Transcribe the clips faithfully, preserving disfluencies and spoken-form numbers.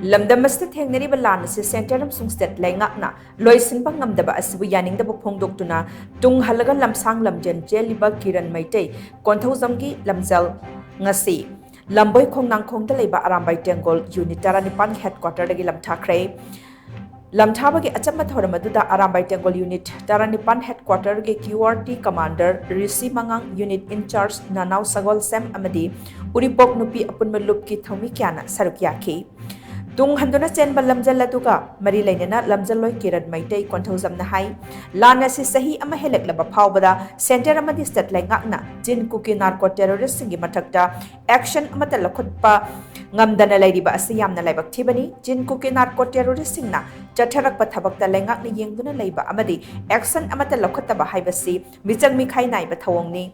ꯂꯝꯗꯝ ꯑꯁꯤꯗ ꯊꯦꯡꯅꯔꯤꯕ ꯂꯥꯟ ꯑꯁꯤ ꯁꯦꯟꯇꯔ ꯑꯃꯁꯨꯡ ꯁ꯭ꯇꯦꯠ ꯂꯩꯉꯥꯛꯅ ꯂꯣꯏꯁꯤꯟꯕ ꯉꯝꯗꯕ ꯑꯁꯤꯕꯨ ꯌꯥꯅꯤꯡꯗꯕ ꯐꯣꯡꯗꯣꯛꯇꯨꯅ ꯇꯨꯡ ꯍꯜꯂꯒ ꯂꯝꯁꯥꯡ ꯂꯝꯖꯦꯟ ꯆꯦꯜꯂꯤꯕ ꯀꯤꯔꯟ ꯃꯩꯇꯩ ꯀꯣꯟꯊꯧꯖꯝꯒꯤ ꯂꯝꯖꯦꯜ ꯉꯁꯤ ꯂꯝꯕꯣꯏ ꯈꯣꯡꯅꯥꯡꯈꯣꯡꯗ ꯂꯩꯕ ꯑꯔꯥꯝꯕꯥꯏ ꯇꯦꯡꯒꯣꯜ ꯌꯨꯅꯤꯠ ꯇꯔꯥꯅꯤꯄꯥꯟꯒꯤ ꯍꯦꯗꯀ꯭ꯋꯥꯇꯔꯗꯒꯤ ꯂꯝꯊꯥꯈ꯭ꯔꯦ꯫ ꯂꯝꯊꯥꯕꯒꯤ ꯑꯆꯝꯕ ꯊꯧꯔꯝ ꯑꯗꯨꯗ ꯑꯔꯥꯝꯕꯥꯏ ꯇꯦꯡꯒꯣꯜ ꯌꯨꯅꯤꯠ ꯇꯔꯥꯅꯤꯄꯥꯟ ꯍꯦꯗꯀ꯭ꯋꯥꯇꯔꯒꯤ ꯀ꯭ꯌꯨ ꯑꯥꯔ ꯇꯤ ꯀꯃꯥꯟꯗꯔ ꯔꯤꯁꯤ ꯃꯉꯥꯡ, ꯌꯨꯅꯤꯠ ꯏꯟꯆꯥꯔꯖ ꯅꯅꯥꯎ ꯁꯒꯣꯜꯁꯦꯝ ꯑꯃꯗꯤ ꯎꯔꯤꯄꯣꯛ ꯅꯨꯄꯤ ꯑꯄꯨꯟꯕ ꯂꯨꯞꯀꯤ ꯊꯧꯃꯤ ꯀꯌꯥꯅ ꯁꯔꯨꯛ ꯌꯥꯈꯤ꯫ ꯇꯨꯡ ꯍꯟꯗꯨꯅ ꯆꯦꯟꯕ ꯂꯝꯖꯦꯜ ꯑꯗꯨꯒ ꯃꯔꯤ ꯂꯩꯅꯅ ꯂꯝꯖꯦꯜꯂꯣꯏ ꯀꯤꯔꯟ ꯃꯩꯇꯩ ꯀꯣꯟꯊꯧꯖꯝꯅ ꯍꯥꯏ, ꯂꯥꯟ ꯑꯁꯤ ꯆꯍꯤ ꯑꯃ ꯍꯦꯜꯂꯛꯂꯕ ꯐꯥꯎꯕꯗ ꯁꯦꯟꯇꯔ ꯑꯃꯗꯤ ꯁ꯭ꯇꯦꯠ ꯂꯩꯉꯥꯛꯅ ꯆꯤꯟ ꯀꯨꯀꯤ ꯅꯥꯔꯀꯣ ꯇꯦꯔꯣꯔꯤꯁꯁꯤꯡꯒꯤ ꯃꯊꯛꯇ ꯑꯦꯛꯁꯟ ꯑꯃꯠꯇ ꯂꯧꯈꯠꯄ ꯉꯝꯗꯅ ꯂꯩꯔꯤꯕ ꯑꯁꯤ ꯌꯥꯝꯅ ꯂꯥꯏꯕꯛ ꯊꯤꯕꯅꯤ꯫ ꯆꯤꯟ ꯀꯨꯀꯤ ꯅꯥꯔꯀꯣ ꯇꯦꯔꯣꯔꯤꯁꯁꯤꯡꯅ ꯆꯠꯊꯔꯛꯄ ꯊꯕꯛꯇ ꯂꯩꯉꯥꯛꯅ ꯌꯦꯡꯗꯨꯅ ꯂꯩꯕ ꯑꯃꯗꯤ ꯑꯦꯛꯁꯟ ꯑꯃꯠꯇ ꯂꯧꯈꯠꯇꯕ ꯍꯥꯏꯕꯁꯤ ꯃꯤꯆꯪ ꯃꯤꯈꯥꯏ ꯅꯥꯏꯕ ꯊꯧꯑꯣꯡꯅꯤ꯫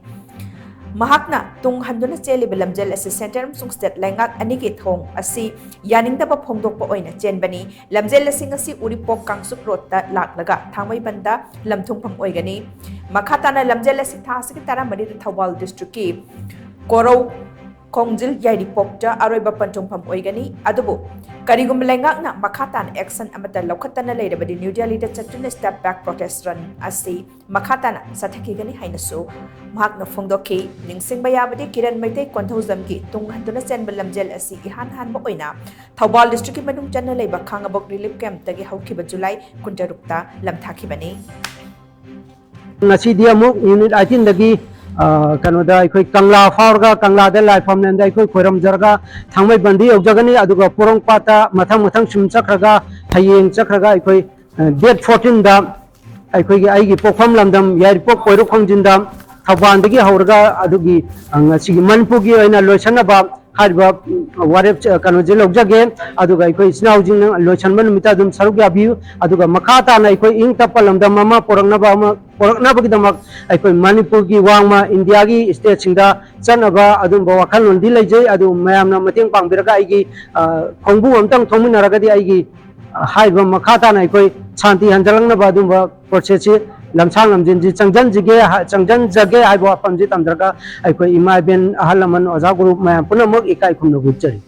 ꯃꯍꯥꯛꯅ ꯇꯨꯡ ꯍꯟꯗꯨꯅ ꯆꯦꯜꯂꯤꯕ ꯂꯝꯖꯦꯜ ꯑꯁꯤ ꯁꯦꯟꯇꯔ ꯑꯃꯁꯨꯡ ꯁ꯭ꯇꯦꯠ ꯂꯩꯉꯥꯛ ꯑꯅꯤꯒꯤ ꯊꯧꯑꯣꯡ ꯑꯁꯤ ꯌꯥꯅꯤꯡꯗꯕ ꯐꯣꯡꯗꯣꯛꯄ ꯑꯣꯏꯅ ꯆꯦꯟꯕꯅꯤ꯫ ꯂꯝꯖꯦꯜ ꯑꯁꯤ ꯉꯁꯤ ꯎꯔꯤꯄꯣꯛ ꯀꯥꯡꯆꯨꯞ ꯔꯣꯗꯇ ꯂꯥꯛꯂꯒ ꯊꯥꯡꯃꯩꯕꯟꯗ ꯂꯝꯊꯨꯡꯐꯝ ꯑꯣꯏꯒꯅꯤ꯫ ꯃꯈꯥ ꯇꯥꯅ ꯂꯝꯖꯦꯜ ꯑꯁꯤ ꯊꯥ ꯑꯁꯤꯒꯤ ꯇꯔꯥꯃꯔꯤꯗ ꯊꯧꯕꯥꯜ ꯗꯤꯁꯇ꯭ꯔꯤꯛꯀꯤ ꯀꯣꯔꯧ ꯈꯣꯡꯖꯤꯜ ꯌꯥꯏꯔꯤꯄꯣꯛꯇ ꯑꯔꯣꯏꯕ ꯄꯟꯊꯨꯡꯐꯝ ꯑꯣꯏꯒꯅꯤ꯫ ꯑꯗꯨꯕꯨ ꯀꯔꯤꯒꯨꯝꯕ ꯂꯩꯉꯥꯛꯅ ꯃꯈꯥ ꯇꯥꯅ ꯑꯦꯛꯁꯟ ꯑꯃꯠꯇ ꯂꯧꯈꯠꯇꯅ ꯂꯩꯔꯕꯗꯤ ꯅ꯭ꯌꯨ ꯗꯦꯜꯂꯤꯗ ꯆꯠꯇꯨꯅ ꯁ꯭ꯇꯦꯞ ꯕꯦꯛ ꯄ꯭ꯔꯣꯇꯦꯁ ꯔꯟ ꯑꯁꯤ ꯃꯈꯥ ꯇꯥꯅ ꯆꯠꯊꯈꯤꯒꯅꯤ ꯍꯥꯏꯅꯁꯨ ꯃꯍꯥꯛꯅ ꯐꯣꯡꯗꯣꯛꯈꯤ꯫ ꯅꯤꯡꯁꯤꯡꯕ ꯌꯥꯕꯗꯤ ꯀꯤꯔꯟ ꯃꯩꯇꯩ ꯀꯣꯟꯊꯧꯖꯝꯒꯤ ꯇꯨꯡ ꯍꯟꯗꯨꯅ ꯆꯦꯟꯕ ꯂꯝꯖꯦꯜ ꯑꯁꯤ ꯏꯍꯥꯟ ꯍꯥꯟꯕ ꯑꯣꯏꯅ ꯊꯧꯕꯥꯜ ꯗꯤꯁꯇ꯭ꯔꯤꯛꯀꯤ ꯃꯅꯨꯡ ꯆꯟꯅ ꯂꯩꯕ ꯈꯥꯉꯕꯣꯛ ꯔꯤꯂꯤꯐ ꯀꯦꯝꯞꯇꯒꯤ ꯍꯧꯈꯤꯕ ꯖꯨꯂꯥꯏ ꯀꯨꯟꯇꯔꯨꯛꯇ ꯂꯝꯊꯥꯈꯤꯕꯅꯤ꯫ ꯉꯁꯤꯗꯤ ꯑꯃꯨꯛ ꯌꯨꯅꯤꯠ ꯑꯩꯠꯇꯤꯟꯗꯒꯤ ꯀꯩꯅꯣꯗ ꯑꯩꯈꯣꯏ ꯀꯪꯂꯥ ꯐꯥꯎꯔꯒ ꯀꯪꯂꯥꯗ ꯂꯥꯏ ꯐꯝꯂꯦꯟꯗ ꯑꯩꯈꯣꯏ ꯈꯣꯏꯔꯝꯖꯔꯒ ꯊꯥꯡꯃꯩꯕꯟꯗ ꯌꯧꯖꯒꯅꯤ꯫ ꯑꯗꯨꯒ ꯄꯣꯔꯣꯝꯄꯥꯠꯇ ꯃꯊꯪ ꯃꯊꯪ ꯁꯨꯝ ꯆꯠꯈ꯭ꯔꯒ ꯍꯌꯦꯡ ꯆꯠꯈ꯭ꯔꯒ ꯑꯩꯈꯣꯏ ꯗꯦꯠ ꯐꯣꯔꯇꯤꯟꯗ ꯑꯩꯈꯣꯏꯒꯤ ꯑꯩꯒꯤ ꯄꯣꯛꯐꯝ ꯂꯝꯗꯝ ꯌꯥꯏꯔꯤꯄꯣꯛ ꯀꯣꯏꯔꯨ ꯈꯣꯡꯖꯤꯟꯗ ꯊꯧꯕꯥꯜꯗꯒꯤ ꯍꯧꯔꯒ ꯑꯗꯨꯒꯤ ꯉꯁꯤꯒꯤ ꯃꯅꯤꯄꯨꯔꯒꯤ ꯑꯣꯏꯅ ꯂꯣꯏꯁꯤꯟꯅꯕ ꯍꯥꯏꯔꯤꯕ ꯋꯥꯔꯦꯞ ꯀꯩꯅꯣꯁꯦ ꯂꯧꯖꯒꯦ꯫ ꯑꯗꯨꯒ ꯑꯩꯈꯣꯏ ꯏꯆꯤꯟ ꯏꯅꯥꯎꯁꯤꯡꯅ ꯂꯣꯏꯁꯤꯟꯕ ꯅꯨꯃꯤꯠꯇ ꯑꯗꯨꯝ ꯁꯔꯨꯛ ꯌꯥꯕꯤꯌꯨ꯫ ꯑꯗꯨꯒ ꯃꯈꯥ ꯇꯥꯅ ꯑꯩꯈꯣꯏ ꯏꯪ ꯇꯞꯄ ꯂꯝꯗꯝ ꯑꯃ ꯄꯨꯔꯛꯅꯕ ꯑꯃ ꯄꯨꯔꯛꯅꯕꯒꯤꯗꯃꯛ ꯑꯩꯈꯣꯏ ꯃꯅꯤꯄꯨꯔꯒꯤ ꯋꯥꯡꯃ ꯏꯟꯗꯤꯌꯥꯒꯤ ꯏꯁꯇꯦꯠꯁꯤꯡꯗ ꯆꯠꯅꯕ ꯑꯗꯨꯝꯕ ꯋꯥꯈꯜꯂꯣꯟꯗꯤ ꯂꯩꯖꯩ꯫ ꯑꯗꯨ ꯃꯌꯥꯝꯅ ꯃꯇꯦꯡ ꯄꯥꯡꯕꯤꯔꯒ ꯑꯩꯒꯤ ꯈꯣꯡꯕꯨ ꯑꯝꯇꯪ ꯊꯣꯡꯃꯤꯟꯅꯔꯒꯗꯤ ꯑꯩꯒꯤ ꯍꯥꯏꯔꯤꯕ ꯃꯈꯥ ꯇꯥꯅ ꯑꯩꯈꯣꯏ ꯁꯥꯟꯇꯤ ꯍꯟꯖꯤꯜꯂꯛꯅꯕ ꯑꯗꯨꯝꯕ ꯄ꯭ꯔꯣꯁꯦꯁꯁꯤ ꯂꯝꯁꯥꯡ ꯂꯝꯖꯤꯡꯁꯤ ꯆꯪꯁꯤꯟꯁꯤꯒꯦ ꯆꯪꯁꯤꯟꯖꯒꯦ ꯍꯥꯏꯕ ꯋꯥꯐꯝꯁꯤ ꯊꯝꯖꯔꯒ ꯑꯩꯈꯣꯏ ꯏꯃꯥ ꯏꯕꯦꯟ ꯑꯍꯜ ꯂꯃꯟ ꯑꯣꯖꯥ ꯒꯨꯔꯨ ꯃꯌꯥꯝ ꯄꯨꯝꯅꯃꯛ ꯏꯀꯥꯏ ꯈꯨꯝꯅꯕ ꯎꯠꯆꯔꯤ꯫